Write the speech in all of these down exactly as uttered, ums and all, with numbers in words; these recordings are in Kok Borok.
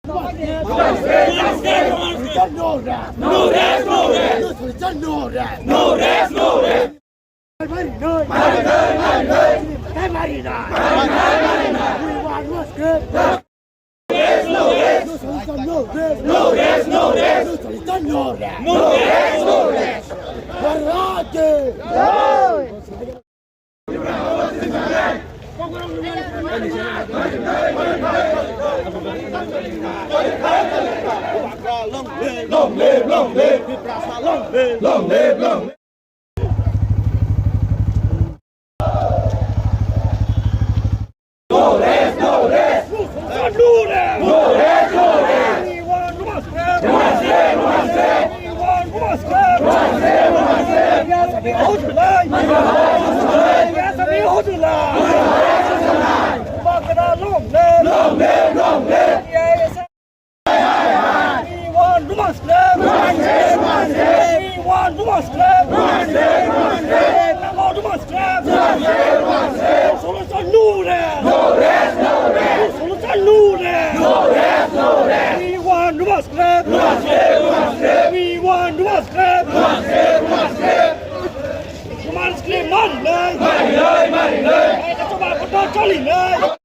No rest, no rest. No rest, no rest. No rest, no rest. No rest, no rest. No rest, no rest. No rest, no rest. Long live, long live. Long live, long live. No rest, no rest. No rest, no rest. We want Roma scrap. Roma scrap, Roma scrap. We want Roma scrap. Roma scrap, Roma scrap. Yes, we hold the line. Yes, we hold the line. Bubagra long live. Long live, long live. Yes. We want Roma scrap. We want Roma scrap. We want Roma scrap. Solution no rest. No rest, no rest. Solution no rest. No rest, no rest. We want Roma scrap. Roma scrap, Roma scrap. We want Roma scrap. Roma scrap, Roma scrap. Roma scrap, mari nai. Mari nai, mari nai. Ai, kaisa ba kotor choli nai.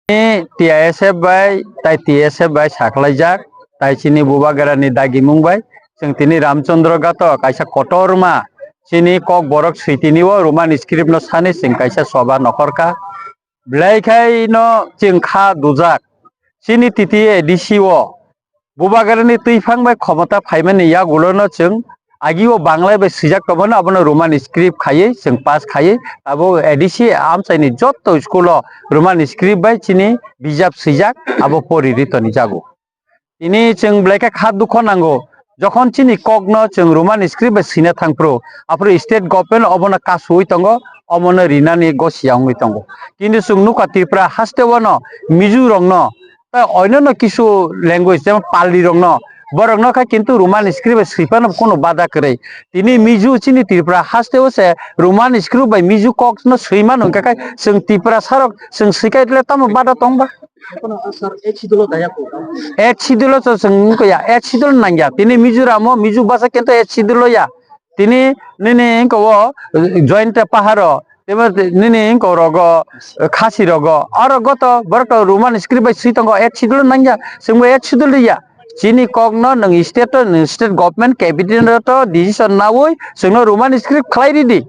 Ni T I S F bai tai T S F bai sakhlaijak, tai chini Bubagrani dagimung bai chwng tini Ramchandra Ghat o kaisa kotorma chini Kokborok switini o Roman script no sani chwng kaisa soba nokhorkha. Belai khai no chwng kha dujak. Chini T T A D C o Bubagrani twiphang bai khomota phaimani yagulo no chwng agi o Bangla bai swijak tongmani, abono Roman script khaiwi chwng pass khaiwi abo A D C amchaini jotto school o Roman script bai chini bijap swijak abo pori ri toni jago. Tini chwng belai khe kha dukho nango, jokhon chini kokno chwng Roman script bai swina thangphru, aphuru state government obono kasuwi tongo, omono rinani gosiya wngwi tongo. Kintu chwng nukha Tripura haste o no Mizo rokno tei oinano kisu language, jemon Pali rokno, borokno khe kintu Roman script bai swi phano kunu bada kwrwi. Tini Mizo chini Tripura haste o se Roman script bai Mizo kok no swi mano, hwnkhe khe chwng Tiprasa rok chwng swi khe tle tamo bada tong ba? Eighth schedule o da ya ko? Eighth schedule o chwng wngkha ya, eighth schedule nang ya. Tini Mizoram o Mizo basa kintu eighth schedule o ya. Tini nini wngkha o joint pahar o. Tebo nini wngkha rogo, khasi rogo, oro goto borok to Roman script bai swi tongo, eighth schedule nangya, chwngbo eighth schedule ya. Chini kokno nwng state to, nwng state government cabinet to decision nawi chwngno Roman script khlai ridi.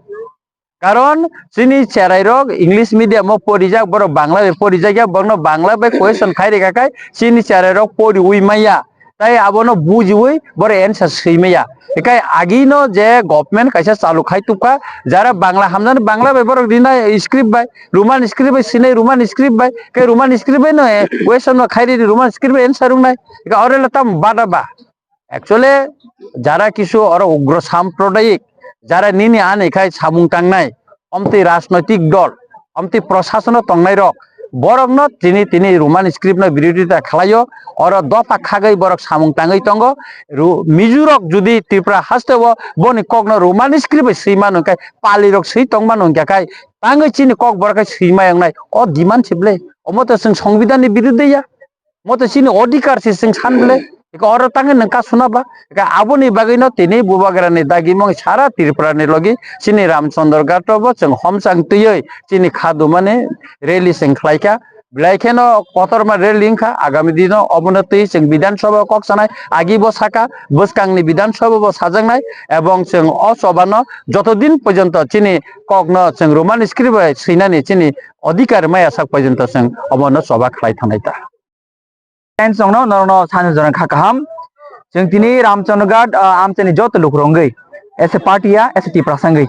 Karon chini cherai rok English medium o porijak, borok Bangla bai porijak ya, borokno Bangla bai question khai rikha khai chini cherai rok poriwi maya. Tai abono bujiwi borok answer swi maya. Ekai agino je government kaisa chalu khai tubkha, jara Bangla hamjani Bangla bai borok rinai script bai, Roman script bai sinai Roman script bai, kai Roman script bai no, eh, question no khairi ri Roman script bai answer wngnai. Ekai oro le tam bada ba. Actually, jara kisu oro ugro samprodayik, jara nini ani khai samung tangnai, omtwi rajnoitik dol, omtwi prosasono tongnai rok, borokno tini, tini Roman script no birodita khlaio, oro dopha khagwi borok samung tangwi tongo. Ru-, Mizo rok jodi Tripura haste o boni kokno Roman script bai swi mano hwnkhe, Pali rok swi tong mano hwnkhe khai, tangwi chini kok borok khai swi mai wngnai, o demand se ble, omo to chwng Songbidan ni biruddhe ya. Mo to chini odhikar se chwng san bwle. Eko oro tangwi nwng kasuna ba. Eka aboni bagwi no tini Bubagrani dagimung sara Tripura ni logi chini Ramchandra Ghat o bo chwng homchang twiwi chini khadumani rally chwng khlaikha. Belai kheno kotorma rally wngkha, agami dino obono twi chwng Bidhan Sabha o kok sanai, agi bo saka, bwskangni Bidhan Sabha bo sajaknai, ebong chwng o choba no joto din porjonto chini kok no chwng Roman script bai swinani chini odhikar maya sak porjonto chwng obono choba khlai thangnai ta. Friends, chwngno norokno sani jora kha kaham. Chwng tini Ramchandra Ghat, ah, amchaini joto lukurok wngwi, as a party ya, as a Tiprasa wngwi.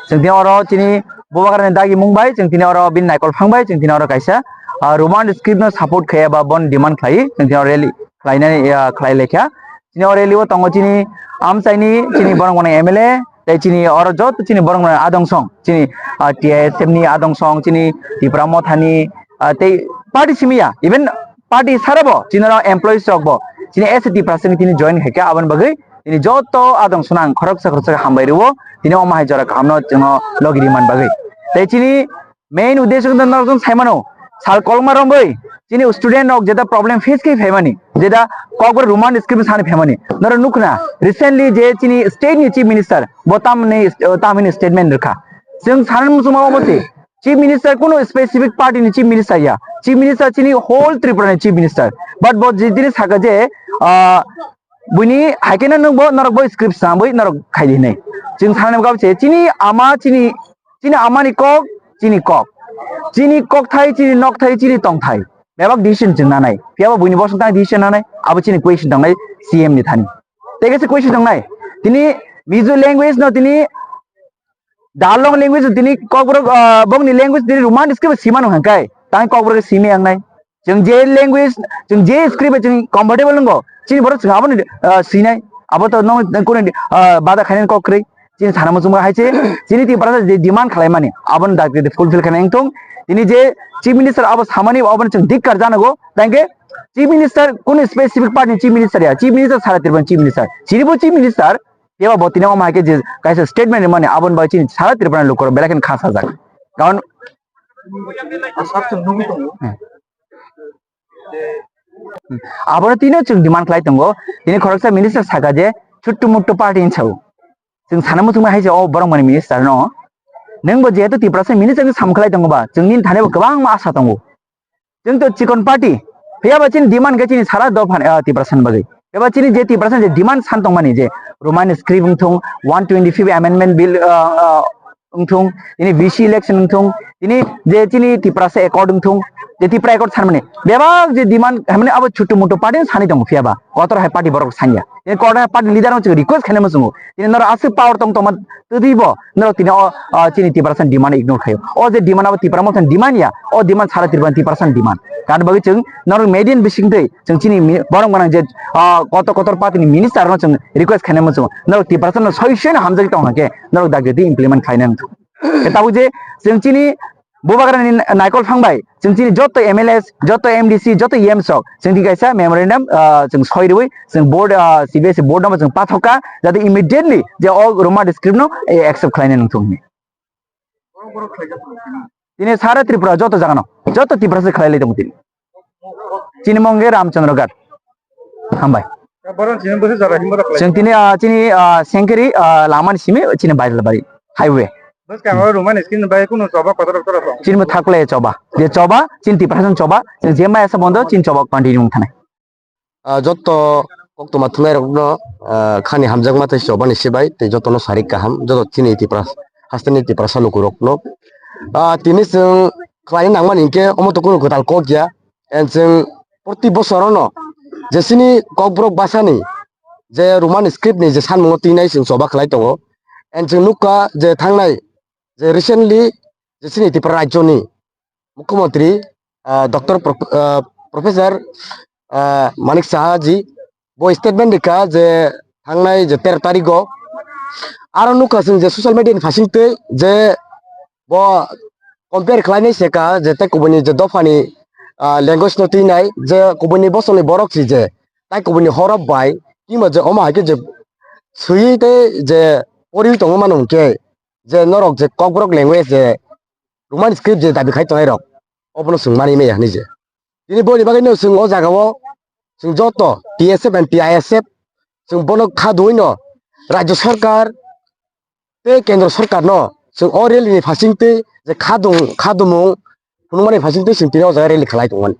Chwng tini oro chini Bubagrani dagi mung bai, chwng tini oro bini naikol phang bai, chwng tini oro kaisa, ah, Roman script no support khai eba bon demand khlai, chwng tini oro rally khlainani, ah, khlai laikha. Chini oro rally o tongo chini amchaini, chini borok mani M L A, tei chini oro joto chini borok mani adong song, chini, ah, T I S F ni adong song, chini Tipra Motha ni, ah, tei party simi ya, even party sara bo, chini oro employees rok bo, chini S T percent ni tini join khaikha, aboni bagwi tini joto adong song ang khoroksa khoroksa hambai rwo, tini omo hai jora kaham no chwngno logi rimani bagwi. Tei chini main uddesho khe norok jwng sai mano, sal kolma romwi chini student rok jeta problem face khe phaimani, jeta Kokborok Roman script sani phaimani. Norok nukna, recently je chini state ni chief minister, bo tamni, tamni statement rwkha. Chwng sanani muchungma omo se, chief minister kunu specific party ni chief minister ya, chief minister chini whole Tripura ni chief minister. But bo jitini saka je, ah, buini haikhe no nwng bo norok bo script swnamwi norok khai di hinwi. Chwng sanani bagwi se chini ama chini, chini amani kok, chini kok. Chini kokthai, chini nokthai, chini tongthai. Bebak decision chwng nanai. Phiya bo buini bosong tang decision nanai. Abo chini question tongnai C M ni thani. Tei kaisa question tongnai. Tini Mizo language no tini Darlong language tini Kokborok, ah, bongni language tini Roman script sima nung hangkai. Tang Kokborok simi ang nai. Chwng je language, chwng je script chwng comfortable nungo. Chini borok chwng aboni, ah, sinai. Abo to nong kuni, ah, bada khainani kok kwrwi. Chini sana muchungma hai se. Chini Tiprasa je demand khlai mani. Aboni dakti fulfill khainai wngthung. Tini je chief minister abo samani aboni chwng dikkar janago. Tangke chief minister kuni specific party chief minister ya. Chief minister sara Tripura chief minister. Chini bo chief minister Phiya bo tini omo hai khe je kaisa statement rimani, aboni bagwi chini sara Tripura ni lukurok belai kheno kha sajak. Karon, hmm. Abono tino chwng demand khlai tongo. Tini khoroksa minister saka je chuttu muttu party hinwi sao. Chwng sana muchungma hai se o borok mani minister no. Nwng bo jehetu Tiprasa minister ni sam khlai tongo ba, chwng nini thani bo kwbangma asa tongo. Chwng to chikon party. Phiya ba chini demand khe chini sara dopha, ah, Tiprasa ni bagwi. Phiya ba chini je Tiprasa ni je demand san tongmani je Roman script wngthung, one twenty-fifth amendment bill, ah, ah, wngthung, tini V C election wngthung, tini je chini Tiprasa accord wngthung, je Tipra accord sanmani. Bebak je demand, hamani abo chutu mutu party sani tongo phiya ba. Kotor hai party borok sanya. Tini kotor hai party leader no chwng request khainai muchungo. Tini norok aswk power tong tongma twtwi bo norok tini o, o, chini Tiprasa ni demand ignore khaio. O je demand abo Tipra Motha ni demand ya, o demand sara Tripura ni Tiprasa ni demand. Karon bagwi chwng norok media ni bisingtwi chwng chini mi-, borok gwnang je, o, kotor kotor party ni minister no chwng request khainai muchungo. Norok Tiprasa no soi soi no hamjagwi tong hwnkhe norok dagdi implement khlainai wngthung. Khe tabuk je chwng chini Bubagrani naikol phang bai, chwng chini joto M L As, joto M D C, joto E M sok, chwng di kaisa memorandum, ah, chwng soi rwi, chwng board, ah, C B S E board no chwng pathok kha, jate immediately je o Roman script no, eh, accept khlainai nangthung hinwi. Tini sara Tripura joto jaga no, joto Tripura se khlai lai tongo tini. Chini mung khe Ramchandra Ghat. Hambai. Chwng tini, ah, chini, ah, Sengkari, ah, lama ni simi chini Baidalbari highway. Bwskango Roman script ni bagwi kunu choba kotor kotor tong? Chini bo thaklai choba. Je choba, chini Tiprasa ni choba, chini je maya sa bondo, chini choba continue wng thanai. Ah, jotto koktwma thumnairokno, ah, khani hamjakma tei chobani sibai tei jotono sarik kaham, joto chini Tiprasa, hasteni Tiprasa lukurokno. Ah, tini chwng khlaina nangmani hinkhe omo to kunu kwtal kok ya. And chwng proti bosorono je chini Kokborok bhasani je Roman script ni je sanmungo twinai chwng choba khlai tongo. And chwng nukha je thangnai je recently je chini Tripura rajyoni Mukhyamantri, ah, Doctor Pro-, ah, Professor, ah, Manik Saha ji bo statement rikha je thangnai je tero tarigo aro nukha chwng je social media ni phasing twi je bo compare khlainai se ka je tei kubuni je dophani, ah, language no twinai je kubuni bosongni borok si je tai kubuni horop bai timo je omo hai khe je swiwi tei je poriwi tongwi mano hinkhe je norok je Kokborok language je Roman script je dabi khai tongnai rok, obono chwng mani maya hinwi je. Tini boni bagwi no chwng o jaga o chwng joto T S F and T I S F chwng bono kha dungwi no Rajya Sarkar tei Kendra Sarkar no chwng o rally ni phasing twi je kha dung, kha dumung Phunukmani phaising twi chwng tini o jaga rally khlai tongmani.